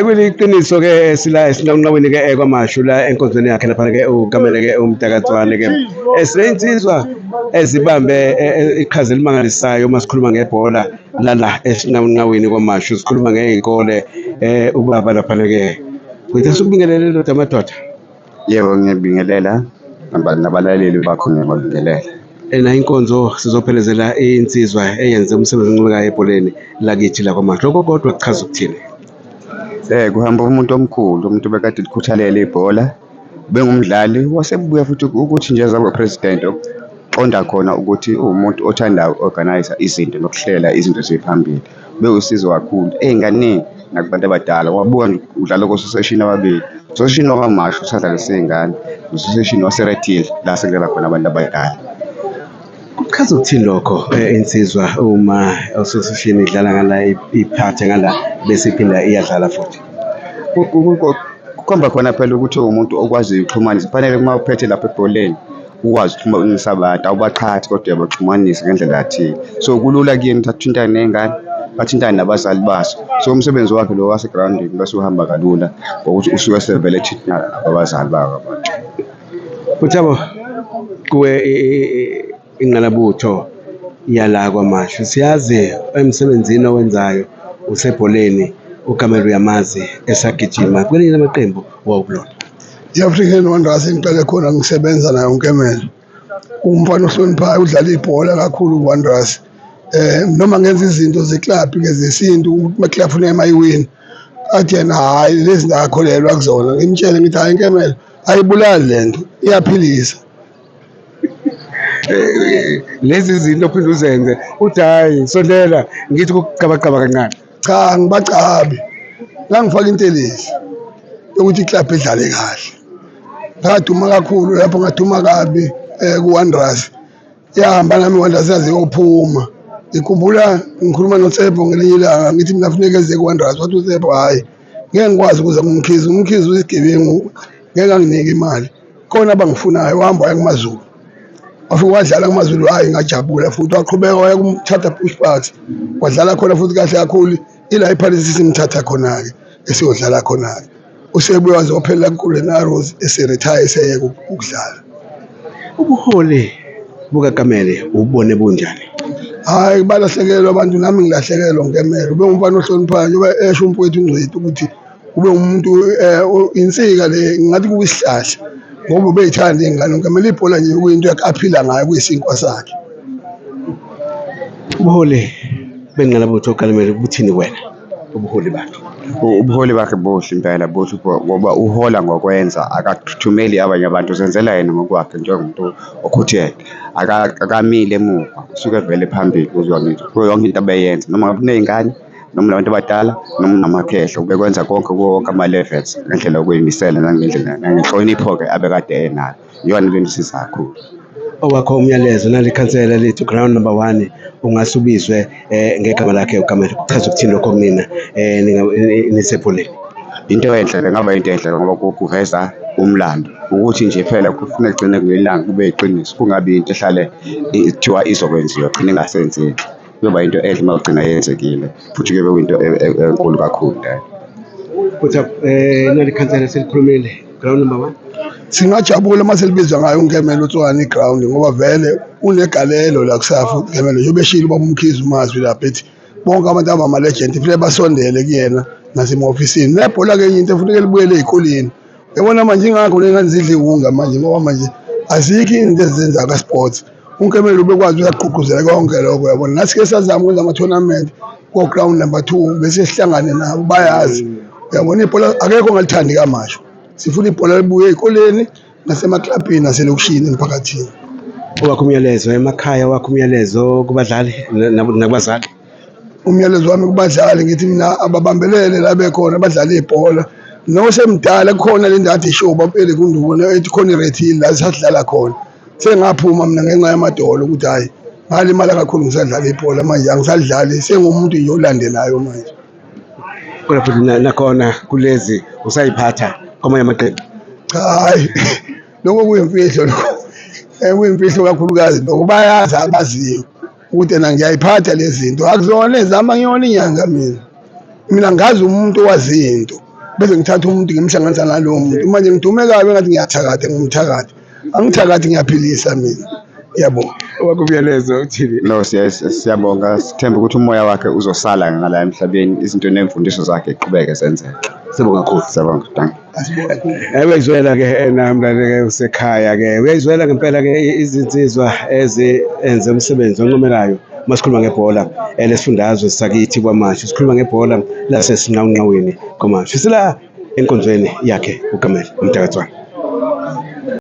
Kuliqiniso ke sila esinqanqabeni ke kwaMashu la enkonzweni yakhe lapha ke uGamele ke uMtakatswane ke. Sinezinsizwa ezibambe iqhaza elimangalisayo uma sikhuluma ngebhola lala esinqanqaweni kwaMashu sikhuluma ngey'kole ubaba lapha ke. Ngithi asukubingelele ndoda yamadoda. Yebo, ngiyabingelela nabalaleli bakho ngiyababingelela. Nayo inkonzo sizophelezela insizwa eyenze umsebenzi oncomekayo ebholeni lakithi laKwaMashu. Lokho kodwa kuchaza ukuthini? Kuhamba umuntu omkhulu, umuntu obekade elikhuthalele ibhola, ubengumdlali wasebuya futhi ukuthi nje aze abe u-president okuqonda khona ukuthi uwumuntu othandayo uku-organise-a izinto nokuhlela izinto ziye phambili. Ubewusizo kakhulu ey'nganeni nakubantu abadala wabuka nje udlala kososeshini ababili, usoseshini waKwaMashu osadlalisa iy'ngane, nososeshini wase-Red Hill la sekudlala khona abantu abadala. Kuchaza ukuthini lokho insizwa uma usoseshini idlala ngala iphathe ngala bese iphinda iyadlala futhi? Kukhomba khona phela ukuthi uwumuntu okwaziyo ukuxhumanisa kufanele uma uphethe lapha ebholeni ukwazi ukuxhumanisa abantu awubaqhathi kodwa uyabaxhumanisa ngendlela thile. So kulula kuyena ukuthi athintane ney'ngane, athintane nabazali bazo. So umsebenzi wakhe lo wasegrawundini bese uhamba kalula ngokuthi usuke esevele ethintana nabo abazali babo abantu. UThabo kuwe ingqalabutho yala KwaMashu. Siyazi emsebenzini owenzayo usebholeni uKamela uyamazi esagijima kwelinye lamaqembu owawukulona. I-African Wanderers engiqale khona ngisebenza nayo uNkemela. Umfana ohloniphayo udlala ibhola kakhulu ku-Wanderers. Noma ngenza izinto ze-club ke zesintu ukuthi ama-club funeka mayiwini athi yena hhayi lezi zinto akakholelwa kuzona. Ngimtshele ngithi hhayi Nkemela ayibulali le nto iyaphilisa. Lezi zinto ophinde uzenze uthi hhayi sondela ngithi kukucabacaba kancane. Cha ngibacabi ngangifaka intelezi yokuthi iklabhu idlale kahle. Ngaduma kakhulu lapho ngaduma kabi ku-Wanderers. Yahamba nami i-Wanderers yaze yophuma. Ngikhumbula ngikhuluma noTshepo ngelinye ilanga ngithi mina funeka eze ku-Wanderers wathi uTshepo hhayi ngeke ngikwazi ukuza kuMkhize, uMkhize uyisigebengu ngeke anginike imali. Khona abangifunayo wahamba waya kuMaZulu. Wafike wadlala kuMaZulu hhayi ngajabula futhi waqhubeka waya kumthatha Bush Bucks wadlala khona futhi kahle kakhulu ila iPalace simthatha khona-ke esiyodlala khona-ke. Usebuye waze waphelela kuGolden Arrows ese-retire eseyeka ukudlala. Ubuholi bukaKamele ubone bunjani? Hhayi balahlekelwa abantu nami ngilahlekelwa uNkemela ube umfana ohloniphayo njengoba esho umfowethu uNgcweti ukuthi ube umuntu insika le ngathi kuyisihlahla ngoba ubeyithanda iy'ngane uNkemela ibhola nje kuyinto aphila ngayo kuyisinkwa sakhe. Ubuholi benqalabutho uKalemele buthini kuwena ubuholi bakhe? Ubuholi bakhe buhle impela buhle ngoba uhola ngokwenza akathuthumeli abanye abantu uzenzela yena ngokwakhe njengomuntu okhuthele. Akamile emuva usuke evele phambili uzwa ngisho kuyo yonke into abeyenza noma ngabe kuney'ngane noma unabantu abadala noma unamakhehla ubekwenza konke kuwo wonke ama-levels ngendlela yokuy'misela nangendlela nangenhlonipho-ke abekade enayo. Iyona into emsiza kakhulu. Owakho umyalezo nali khansela lethu ground number one ungase ubizwe ngegama lakhe uGamela kuchaza ukuthini lokho kunina nisebholeni? Into enhle le ngaba into enhle ngoba kuveza umlando ukuthi nje phela kufuneka kugcine ngelanga kube yiqiniso kungabi into ehlale kuthiwa izokwenziwa gcine ingasenzeki. Kuyoba into enhle uma kugcina yenzekile futhi kuyobe kuyinto enkulu kakhulu leyo. Futhi nali khansela selikhulumile ground number one. Singajabula uma selibizwa ngayo uNkemela uTswane igrawundi ngoba vele unegalelo la kusafa uNkemela njengoba eshilo ubaba uMkhize umazwi lapha ethi bonke abantu abama-legend kufuneka basondele kuyena nasema-ofisini. Nebhola-ke enye into efuneka libuyele ey'koleni. Yabona manje ingakho ley'ngane zidla iwunga manje ngoba manje azikho izinto ezizenza ka-sports. UNkemela ubekwazi ukuthi agqugquzele konke lokho yabona. Nathi ke sazama ukwenza ama-tournament ko-ground number two bese sihlangane nabo bayazi. Uyabona ibhola akekho ongalithandi kaMashu. Sifuna ibhola libuye ey'koleni nasemaklabhini naselokishini emphakathini. Owakho umyalezo emakhaya, owakho umyalezo kubadlali nakubazali. Umyalezo wami kubadlali ngithi mina ababambelele la bekhona badlale ibhola. Nosemdala kukhona le ndawo ishow bapele kundubona ethi khona iRed Hill la sasidlala khona. Sengaphuma mina ngenxa yamadolo ukuthi hhayi ngalimala kakhulu ngisadlala ibhola manje angisalidlali sengumuntu nje olandelayo manje. Kodwa futhi nakhona kulezi usayiphatha kwamanye amaqembu. Cha hhayi lokho kuyimfihlo lokho. Kuyimfihlo kakhulukazi lokho bayazi abaziyo ukuthi ena ngiyayiphatha lezi zinto akuzona ezami angiyona inyanga mina. Mina ngazi umuntu owazi into bese ngithatha umuntu ngimhlanganisa nalowo muntu. Manje ngidume kabi engathi ngiyathakatha, ngumthakathi. Angithakathi, ngiyaphilisa mina. Yabo. Wakumyalezo uthini? No, siyabonga, sithemba ukuthi umoya wakhe uzosala ngala emhlabeni, izinto nemfundiso zakhe iqhubeke zenzeke. Sibonga kakhulu. Siyabonga, thank you. Uyayizwela ke namhlanje ke usekhaya ke uyayizwela ngempela ke izinsizwa ezenze umsebenzi oncomekayo uma sikhuluma ngebhola lesifundazwe sakithi KwaMashu, sikhuluma ngebhola lasesinqawunqawini KwaMashu, sila enkonzweni yakhe uGamela uMtakatswana.